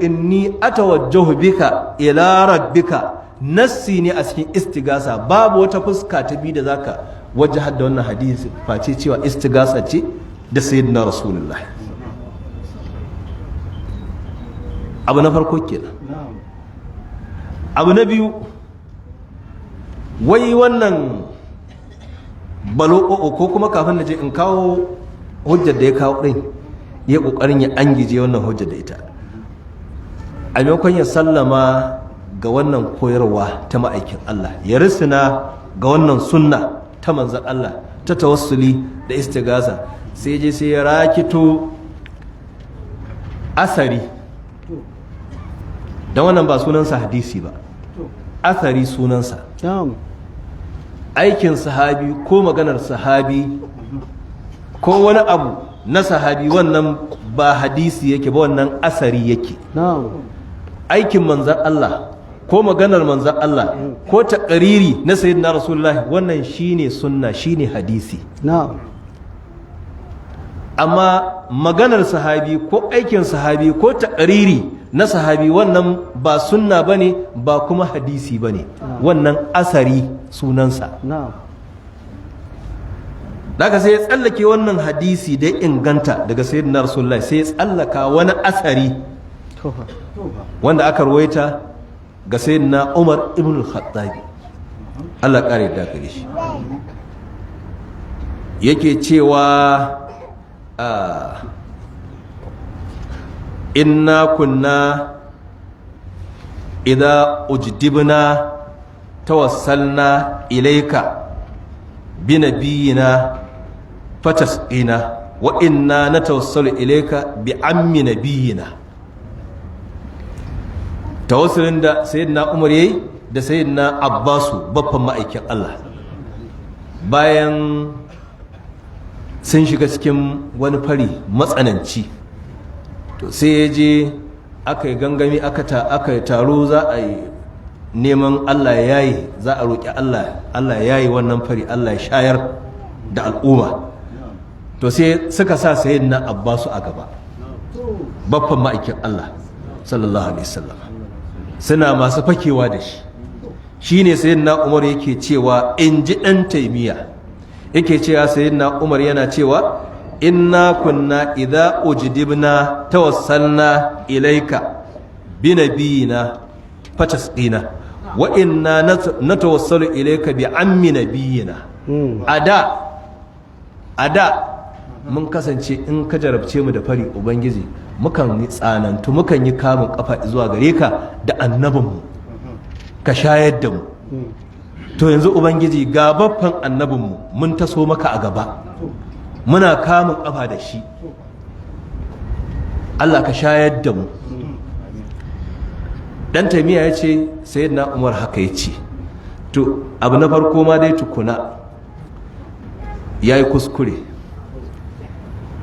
Inni atawajjahu bika ila rabbika nassi ne a cikin istigasa. Babu wata fuska ta biyu da zaka wajahar da wannan hadisi face cewa istigasa ce da sayyidina Rasulullah. Abu na farko kenan. Abu na biyu, wai wannan balo ko kuma kafin na je in kawo hujjar da ya kawo din, ya kokarin ya angije wannan hujjar da ita, a maimakon ya sallama ga wannan koyarwa ta ma'aikin Allah, ya risina ga wannan sunna ta manzan Allah ta tawassuli da istigasa, sai je sai ya rakito asari. Don wannan ba sunansa hadisi ba, asari sunansa. Aikin sahabi ko maganar sahabi ko wani abu na sahabi, wannan ba hadisi yake ba, wannan asari yake. Aikin manzan Allah ko maganar manzan Allah ko taƙariri na sayyidina Rasulullahi, wannan shine sunna, shine hadisi. Amma maganar sahabi ko aikin sahabi ko taƙariri na sahabi, wannan ba sunna bane, ba kuma hadisi bane, wannan asari sunansa. Daga sai ya tsallake wannan hadisi da ya inganta daga sayyidina Rasulullahi, sai ya tsallaka wani asari wanda aka ruwaita ga sayyidina Umar ibn al-Khattabi, Allah kare da gare shi, yake cewa, inna kunna idza ujdibna tawassalna ilayka bi nabiyina fatasqina, wa inna natawassalu ilayka bi ammi nabiyina. Tawassulin da sayyidina Umar yayi da sayyidina Abbasu, baffan ma'aikin Allah, bayan sun shiga cikin wani fari matsananci, to sai ya je aka yi gangami, aka yi taro, za a yi neman Allah ya yayi, za a roƙi Allah, Allah ya yayi wannan fari, Allah ya shayar da al'umma. To sai suka sa sayyidina Abbasu a gaba, baffan ma'aikin Allah sallallahu alaihi wasallam, suna masu fakewa da shi. Shine sayyidina Umar yake cewa, in ji ɗan Taimiya, yake cewa sayyidina Umar yana cewa, inna kunna idza ujdibna tawassalna ilaika bi nabiyina fatasqina, wa inna natawassalu ilaika bi ammi nabiyina. Ada mun kasance in ka jarabce mu da fari, Ubangiji, mukan yi tsanantu, mukan yi kamun kafa zuwa gare ka da annabinmu, ka shayar da mu. To yanzu, Ubangiji, ga baffan annabinmu mun taso maka a gaba, muna kamun kafa da shi, Allah ka shayar da mu. Dan Taimiya ya ce sayyidina Umar haka ya ce. To abu na farko ma dai tukuna, ya yi kuskure,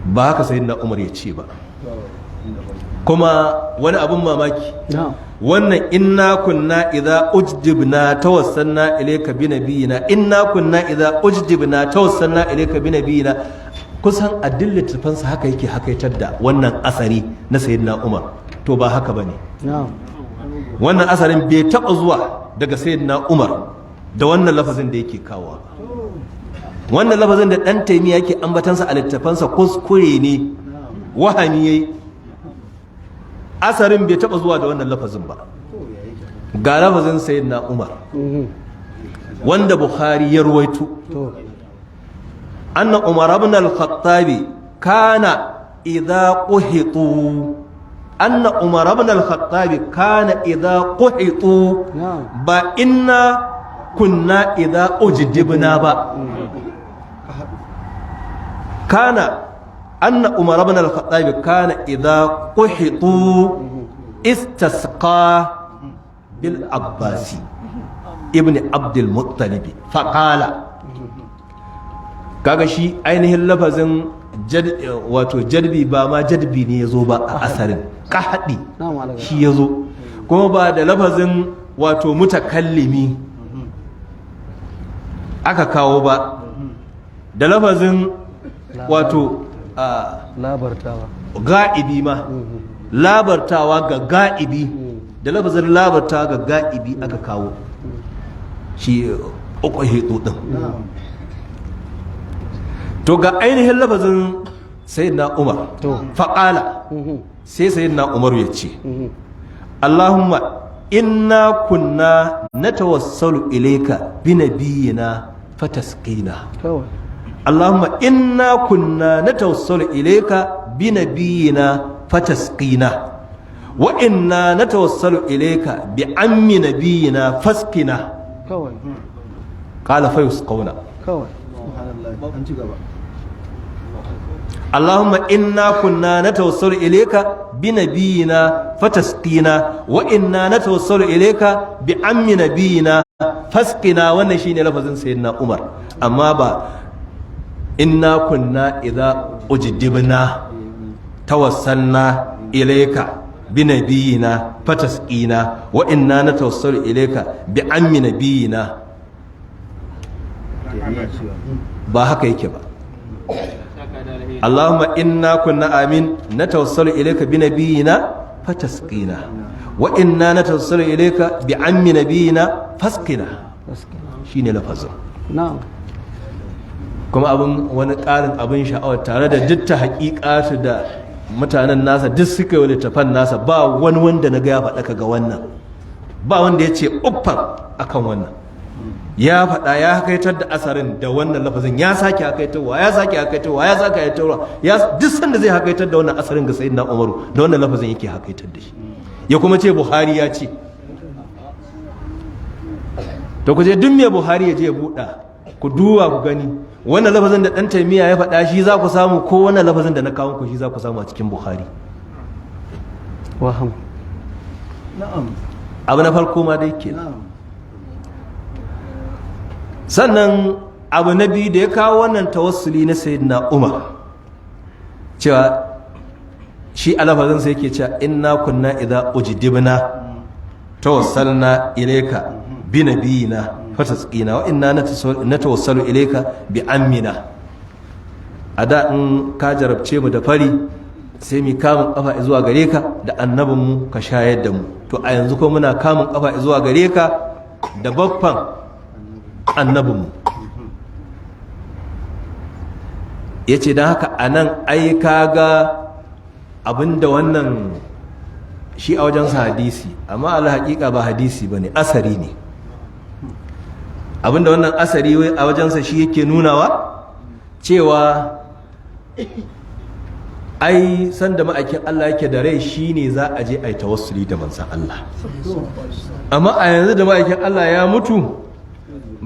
ba haka sayyidina Umar ya ce ba. Kuma wani abun mamaki, wannan inna kunna idza ujdibna tawassalna ilayka bi nabiyina, inna kunna idza ujdibna tawassalna ilayka bi nabiyina, kusan a littattafansa haka yake hakaitar da wannan asari na sayyidina Umar. To ba haka bane. Wannan asarin bai taɓa zuwa daga sayyidina Umar da wannan lafazin da yake kawo. Wannan lafazin da ɗan Taimiya yake ambatansa a littafansa kuskure ne, wahami yayi. Asarin bai taɓa zuwa da wannan lafazin ba. Ga lafazin sayyidina Umar wanda Bukhari ya ruwaito: anna Umar ibn al-Khattabi kana idza quhitu, anna Umar ibn al-Khattabi kana idza quhitu, ba inna kunna idza ujdibna ba. Kana anna Umar ibn al-Khattab kana idza quhitu istasqa bil Abbasi ibn Abd al-Muttalib faqala. Kaga shi ainihin lafazin wato jadbi, ba ma jadbi ne yazo ba a asarin, kahadi shi yazo, kuma ba da lafazin wato mutakallimi aka kawo ba, da lafazin wato labartawa ga'ibi ma. Labartawa ga ga'ibi, da lafazin labartawa ga ga'ibi aka kawo shi uqhitu din. To, ga ainihin lafazin Sayyidina Umar. Faqala, sai Sayyidina Umar ya ce, "Allahumma inna kunna natawassalu ilayka bi nabiyyina fatasqina." Kawai. "Allahumma inna kunna natawassalu ilayka bi nabiyyina fatasqina, wa inna natawassalu ilayka bi ammi nabiyyina fasqina." Kawai. Qala, fayusqawna. Kawai. Subhanallah, an ci gaba. "Allahumma inna kunna natawassalu ilayka bi nabiyyina fatasqina, wa inna natawassalu ilayka bi ammi nabiyyina fasqina." Wannan shine lafazin Sayyidina Umar, amma ba "inna kunna idza ujdibna tawassalna ilayka bi nabiyyina fatasqina, wa inna natawassalu ilayka bi ammi nabiyyina." Ba haka yake ba. "Allahumma inna kunna amin natawassalu ilayka bi nabiyyina fatasqina, wa inna natawassalu ilayka bi ammi nabiyyina fasqina." Shine lafazin. Kuma abin wani ƙarin abin sha'awa, tare da duk ta haƙiƙatu da mutanen nasa duk suka yi littafan nasa, ba wani wanda na ga ya faɗa ka ga wannan, ba wanda ya ce uffan akan wannan. Ya faɗa, ya hakaitar da asarin da wannan lafazin, ya sake hakaitarwa, ya sake hakaitarwa, ya sake hakaitarwa, ya duk sanda zai hakaitar da wannan asarin ga Sayyidina Umaru, da wannan lafazin yake hakaitar da shi, ya kuma ce Buhari ya ce. To, ku je duk mai Buhari ya je ya buɗa, ku duba ku gani, wannan lafazin da ɗan Taimiya ya faɗa shi za ku samu, ko wannan lafazin da na kawo ku shi za ku samu a cikin Buhari? Waham. Abu na farko ma dai kenan. Sannan abu na biyu da ya kawo wannan tawassuli na Sayyidina Umar, cewa shi a lafazinsa yake cewa "inna kunna idza ujdibna tawassalna ilayka bi nabiyina fatasqina, wa inna natawassalu ilayka bi ammina." A da in ka jarabce mu da fari, sai mu kamun kafa zuwa gare ka da annabinmu ka shayar da mu. To, a yanzu ko muna kamun kafa zuwa gare ka da baffan annabinmu. Ya ce don haka a nan ai kaga abinda wannan shi a wajensa hadisi, amma ala haƙiƙa ba hadisi ba ne, asari ne. Abinda wannan asari wai a wajensa shi yake nunawa cewa ai sanda ma'aikin Allah yake da rai shi ne za a je a yi tawassuli da manzan Allah, amma a yanzu da ma'aikin Allah ya mutu,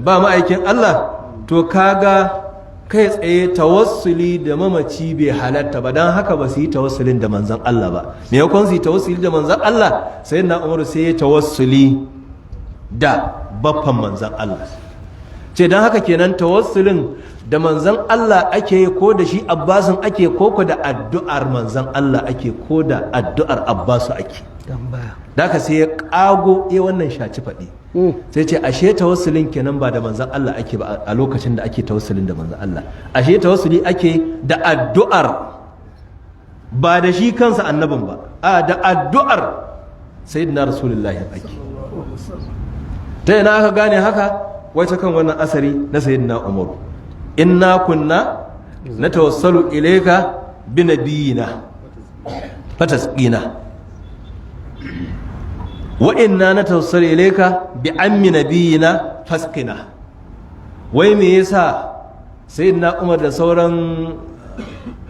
ba ma'aikin Allah, to kaga kai tsaye tawassuli da mamaci bai halatta ba. Don haka ba su yi tawassulin da manzan Allah ba. Maimakon su yi tawassuli da manzan Allah, sai na Umaru sai ya tawassuli da baffan manzan Allah. Ce don haka kenan tawassulin da manzan Allah ake yi, ko da shi Abbasin ake, ko ko da addu'ar manzan Allah ake, ko da addu'ar Abbasu ake? Tambaya. Da haka sai ya ƙago ya wannan shaci faɗi, sai ce ashe tawassulin kenan ba da manzan Allah ake ba. A lokacin da ake tawassulin da manzan Allah, ashe tawassuli ake da addu'ar, ba da shi kansa annabin ba, a da addu'ar Sayyidina Rasulullahi ake. Ta yana aka gane haka? Wai ta kan wannan asari na Sayyidina Umaru, "inna kunna natawassalu ilayka bi nabiyina fatasqina, wa inna natawassalu ilayka bi ammi nabiyina fasqina." Wai me yasa Sayyidina Umar da sauran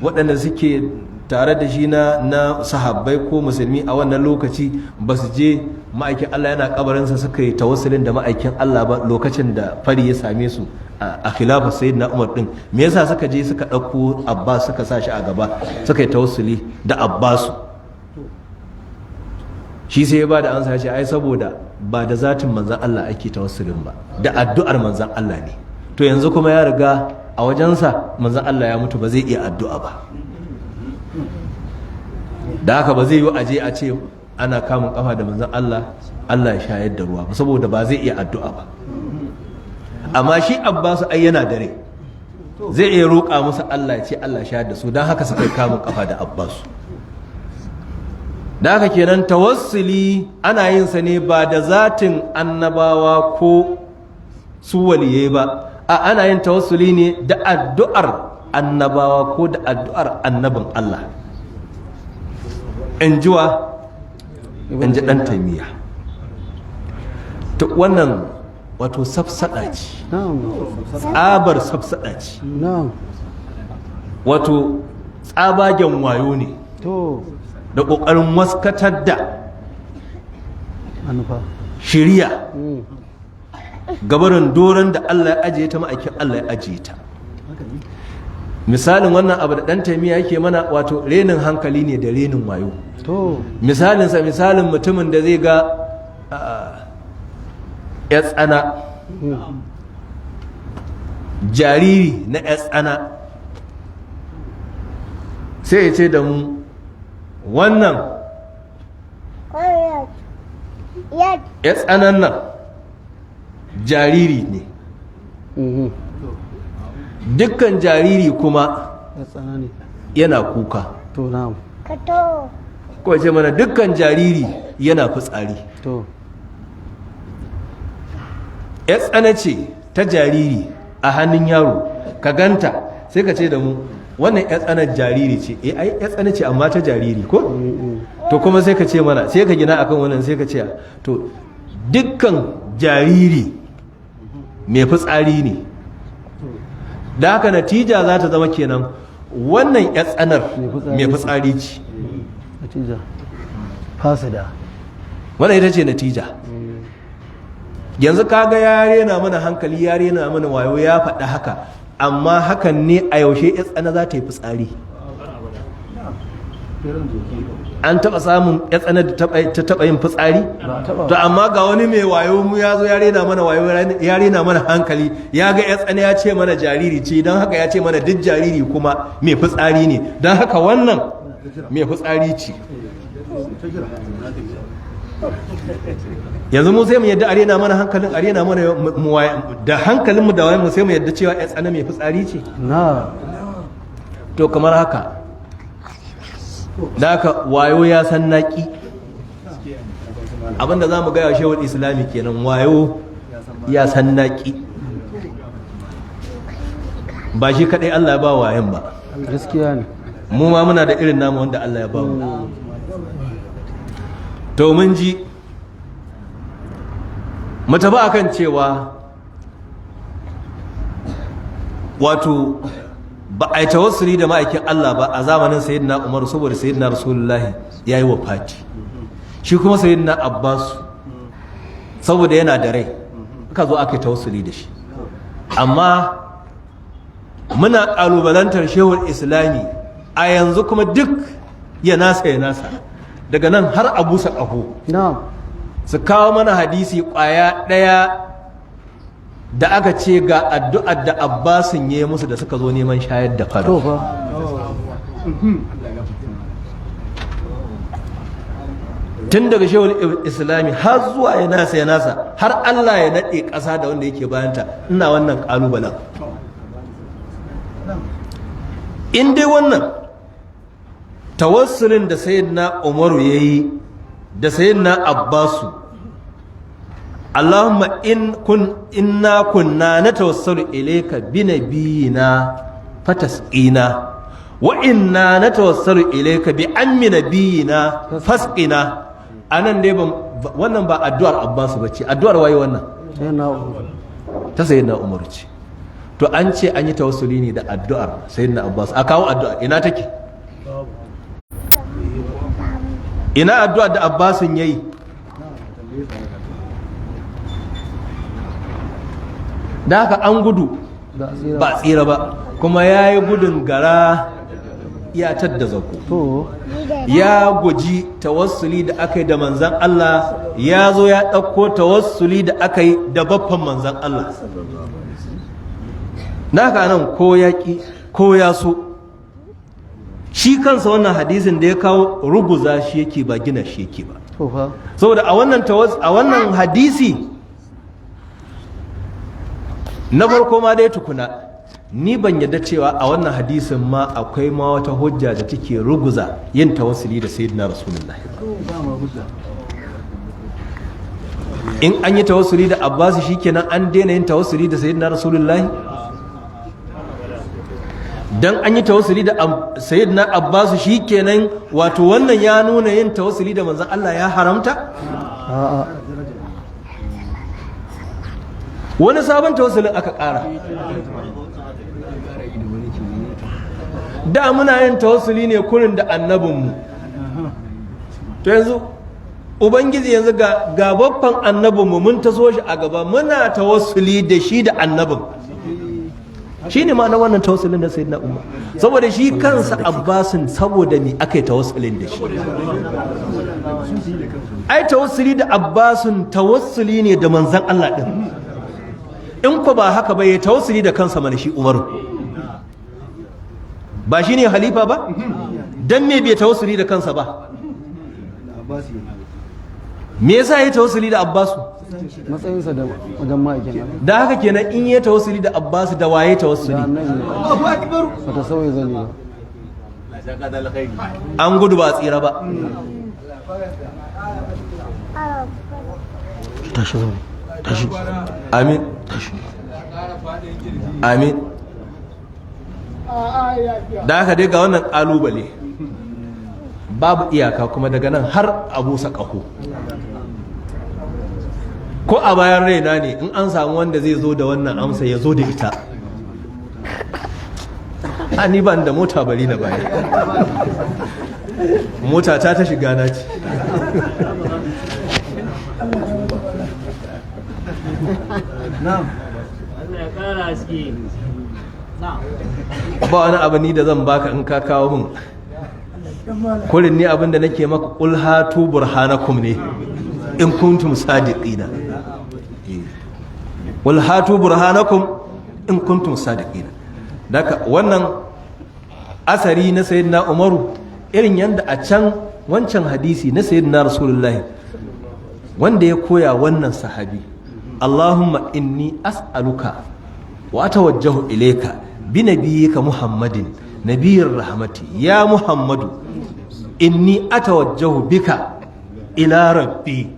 waɗanda suke tare da shi na sahabbai ko musulmi a wannan lokaci ba su je ma'aikin Allah yana kabarinsa suka yi tawassulin da ma'aikin Allah ba lokacin da fari ya same su a khilafa Sayyidina Umar din? Me yasa suka je suka ɗauko Abbas suka sa shi a gaba suka yi tawassuli da Abbasu? Shi sai ya ba da ansa, ya ce ai saboda ba da zatin manzan Allah ake tawassulin ba, da addu'ar manzan Allah ne. To, yanzu kuma ya riga a wajensa manzan Allah ya mutu, ba zai iya addu'a ba. Da haka ba zai yi aje a ce ana kamun kafa da manzan Allah, Allah ya shayar da ruwa ba, saboda ba zai iya addu'a ba. Amma shi Abbasu ai yana da rai, zai iya roƙa musu Allah, ya ce Allah shayar da su. Don haka suka yi kamun kafa da Abbasu. Da haka kenan tawassuli ana yin sa ne ba da zatin annabawa ko su waliyai ba, a ana yin tawassuli ne da addu'ar annabawa ko da addu'ar annabin Allah, in jiwa in ji ɗan Taimiyya. To wannan wato safsaɗa ce, tsabar safsaɗa ce, wato tsabagen wayo ne da ƙoƙarin waskatar da manufa shiriya gabarin doron da Allah ya ajiye ta, ma'aikin Allah ya ajiye ta. Misalin wannan abu da ɗan Taimiyya yake mana, wato renin hankali ne da renin wayo. Misalinsa misalin mutumin da zai ga ya tsana, jariri na ya tsana, sai ya ce da mu wannan ya tsanan nan jariri ne. Dukkan jariri kuma ya tsana ne, yana kuka. To, na'am. Ko ce mana dukkan jariri yana fitsari. Ya tsana ce ta jariri a hannun yaro, ka ganta sai ka ce da mu wannan ya tsanar jariri ce. Eh, ai ya tsana ce amma ta jariri ko? To kuma sai ka ce mana, sai ka gina akan wannan, sai ka ce to dukkan jariri mai fitsari ne. Da haka natija za ta zama kenan wannan ya tsanar mai fitsari ce. Natija fasida. Wannan ita ce natija. Yanzu kaga ya rena mana hankali, ya rena mana wayo, ya faɗi haka. Amma hakan ne, a yaushe ya tsana za ta yi fitsari? An taɓa samun ya tsana da ta taɓa yin fitsari? Taɓa. To amma ga wani mai wayo mu ya zo ya rena mana wayo, ya rena mana hankali, ya ga ya tsana ya ce mana jariri ce, don haka ya ce mana duk jariri kuma mai fitsari ne, don haka wannan mai fitsari ce. Yanzu mu sai mu yadda a rena mana hankalin, a rena mana da hankalin mu da wayan mu, sai mu yadda cewa ya tsana mai fitsari ce? Na. To kamar haka da haka wayo ya san naki. Abinda za mu gaya shehul Islami kenan, wayo ya san naki. Ba shi kadai Allah ya ba wayan ba. Gaskiya ne. Mu ma muna da irin namu wanda Allah ya ba mu. To mun ji, mu tafi akan cewa wato ba a yi tawassuli da ma'aikin Allah ba a zamanin Sayyidina Umar, saboda Sayyidina Rasulullahi ya yi wafati, shi kuma Sayyidina Abbas saboda yana da rai aka zo aka yi tawassuli da shi. Amma muna ƙalubalantar shehul Islami a yanzu kuma duk ya nasa ya nasa daga nan har a busa ƙaho, su kawo mana hadisi ƙwaya ɗaya da aka ce ga addu'ar da Abbasin ya yi musu da suka zo neman shayar da To fara. fa. Tun daga shehul Islami har zuwa ya nasa ya nasa, har Allah ya naɗe ƙasa da wanda yake bayanta, ina wannan ƙalubalen. In dai wannan tawassulin da Sayyidina Umaru ya yi da Sayyidina Abbasu, Allahumma in kun inna kunna natawassalu ilayka bi nabiyyina fatasqina, wa inna natawassalu ilayka bi ammi nabiyyina fasqina. Anan dai wannan ba addu'ar Abbasu bace. Addu'ar waye wannan? Sayyidina Umar. Ta Sayyidina Umar ce. To an ce an yi tawassuli ne da addu'ar Sayyidina Abbas, a kawo addu'a, ina take? Ina addu'ar da Abbasin yayi? Da haka an gudu ba tsira. Ba tsira ba, kuma ya yi gudun gara ya tadda zako. Ya guji tawassuli da aka yi da manzan Allah, ya zo ya ɗauko tawassuli da aka yi da baffan manzan Allah. Na haka nan ko ya ƙi ko ya so, shi kansa wannan hadisin da ya kawo ruguza shi yake, ba gina shi yake ba. To fa. Saboda a wannan hadisi na farko ma dai tukuna Ni ban yadda cewa a wannan hadisin ma akwai ma wata hujja da take ruguza yin tawassuli da Sayyidina Rasulullahi ba. In an yi tawassuli da Abbas, shikenan an daina yin tawassuli da Sayyidina Rasulullahi? Dan an yi tawassuli da Sayyidina Abbas shikenan, wato wannan ya nuna yin tawassuli da manzon Allah ya haramta? A'a. Wani sabon tawassulin aka ƙara. Da muna yin tawassuli ne kurin da annabinmu. To yanzu Ubangiji, yanzu ga babban annabinmu mun taso shi a gaba, muna tawassuli da shi da annabin. Shi ne ma'ana wannan tawassulin da Sayyidina Umar, saboda shi kansa Abbasin, saboda ni aka yi tawassulin da shi. Ai tawassuli da Abbasin tawassuli ne da manzan Allah din. In ko ba haka ba, ya tawassuli da kansa mana. Shi Umaru ba shi ne halifa ba? Dan me bai tawassuli da kansa ba? Me yasa ya tawassuli da Abbasu? Matsayinsa da wajen ma'aikin Allah. Da haka kenan in ya tawassuli da Abbasu, da waye tawassuli? Da annabi. Bata sauya zani ba. An gudu ba a tsira ba. Tashi zaune, tashi. Amin, amin. Da haka dai ga wannan kalubale babu iyaka, kuma daga nan har a busa ƙaho, ko a bayan raina ne, in an samu wanda zai zo da wannan amsa, ya zo da ita. A ni ban da mota, bari na baya mota ta ta shiga na ce. Allah ya kara haske. Ba wani abu ni da zan baka in ka kawo min. Kurin ni abin da nake maka, qul hatu burhanakum ne in kuntum sadiqina. Qul hatu burhanakum in kuntum sadiqina. Daka wannan asari na Sayyidina Umaru, irin yanda a can wancan hadisi na Sayyidina Rasulullahi wanda ya koya wannan sahabi, Allahumma inni as'aluka wa atawajjahu ilayka bi nabiyyika Muhammadin nabiyyir rahmati, ya Muhammadu inni atawajjahu bika ila rabbi.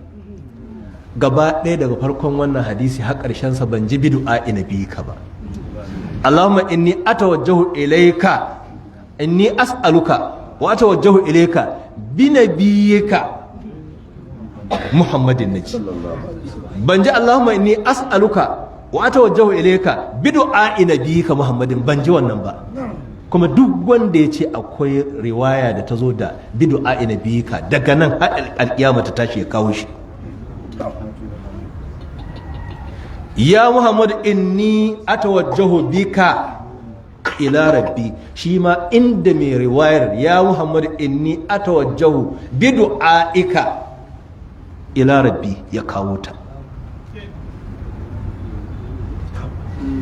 Gaba ɗaya daga farkon wannan hadisi har ƙarshen sa ban ji bi du'a nabiyika ba. Allahumma inni atawajjahu ilayka, inni as'aluka wa atawajjahu ilayka bi nabiyyika Muhammadin naji. Ban ji Allahumma inni as'aluka wa atawajjahu ilayka bi du'a nabiyyika Muhammadin, ban ji wannan ba. Kuma duk wanda ya ce akwai riwaya da ta zo da bi du'a nabiyyika, daga nan har alƙiyama ta tashi, ya kawo shi. Ya Muhammad inni atawajjahu bika ila rabbi, shi ma inda mai riwayar ya Muhammad inni atawajjahu bi du'aika ila rabbi ya kawo ta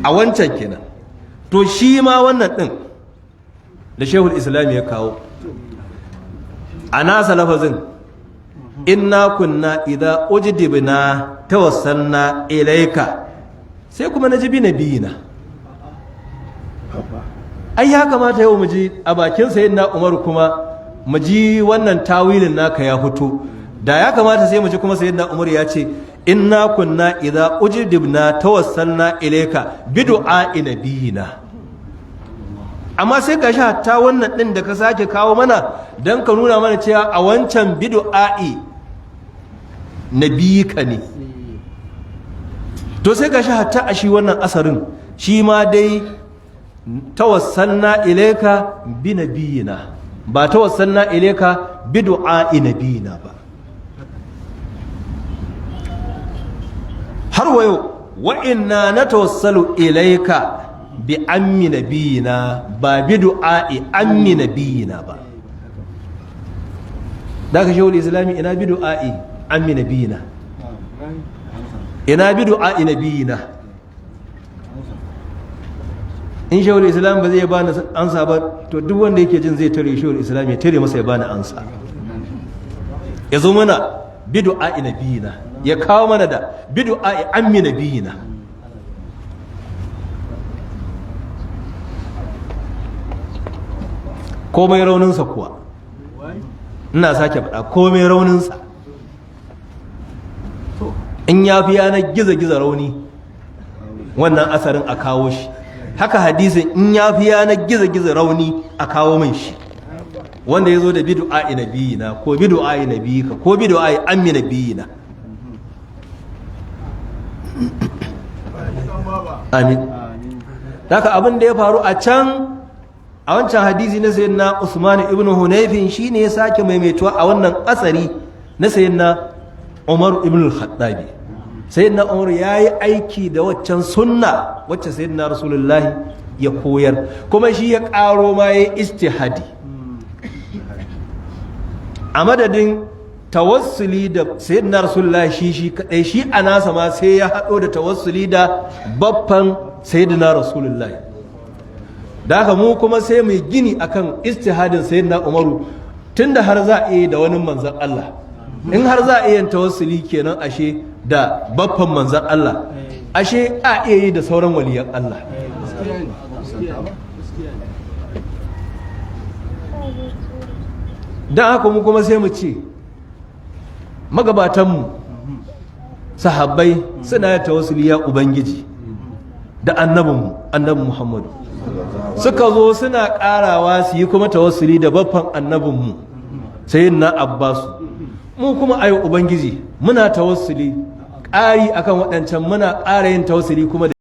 a wancan kenan. To shi ma wannan din da Shehul Islam ya kawo a nasa lafazin, inna kunna idza ujdibna tawassalna ilaika, sai kuma naji bi nabiyina. Ai ya kamata yau mu ji a bakin Sayyidina Umar, kuma mu ji wannan tawilin naka ya fito. Da ya kamata sai mu ji kuma Sayyidina Umar ya ce inna kunna idza ujdibna tawassalna ilaika bi du'a nabiyina. Amma sai ga shi hatta wannan din da ka sake kawo mana dan ka nuna mana cewa a wancan bi du'a'i nabiyika ne, to sai ga shi hatta a shi wannan asarin shi ma dai tawassalna ilaika bi nabiyina, ba tawassalna ilaika bi du'a'i nabiyina ba. Har wayo wa inna natawassalu ilaika bi ammi nabiyina, ba bi du'a'i ammi nabiyina ba. Da ka Shehul Islami, ina bi du'a'i ammi nabiyina, ina bi du'a'i nabiyina? In Shehul Islam ba zai bani ansa ba, to duk wanda yake jin zai tare Shehul Islam, ya tare masa ya bani ansa, ya zo mana bi du'a'i nabiyina, ya kawo mana da bi du'a'i ammi nabiyina. Komai rauninsa kuwa, ina sake faɗa, komai rauninsa, in ya fi yanar gizo-gizo rauni wannan asarin, a kawo shi. Haka hadisin, in ya fi yanar gizo-gizo rauni, a kawo min shi, wanda ya zo da bidu'a nabiyina ko bidu'a nabiyika ko bidu'a ammi nabiyina. Amin. Haka abin da ya faru a can a wancan hadisi na Sayyidina Usman ibn Hunayfin shine ya sake maimaituwa a wannan asari na Sayyidina Umar ibn al-Khattabi. Sayyidina Umar yayi aiki da waccan sunna wacce Sayyidina Rasulullahi ya koyar, kuma shi ya karo ma yayi ijtihadi. A madadin tawassuli da Sayyidina Rasulullahi shi kadai, shi a nasa ma sai ya hado da tawassuli da baffan Sayyidina Rasulullahi. Da haka mu kuma sai mu gini akan ijtihadin Sayyidina Umaru, tunda har za a iya da wani manzon Allah, in har za a iya tawassuli kenan ashe da baffan manzon Allah, ashe a iya yi da sauran waliyan Allah. Don haka mu kuma sai mu ce magabatanmu sahabbai suna yin tawassuli ya Ubangiji da annabinmu Annabi Muhammadu, suka zo suna karawa su yi kuma tawassuli da baffan annabinmu Sayyidina Abbasu. Mu kuma ayi Ubangiji muna tawassuli ƙari akan waɗancan, muna ƙara yin tawassuli kuma da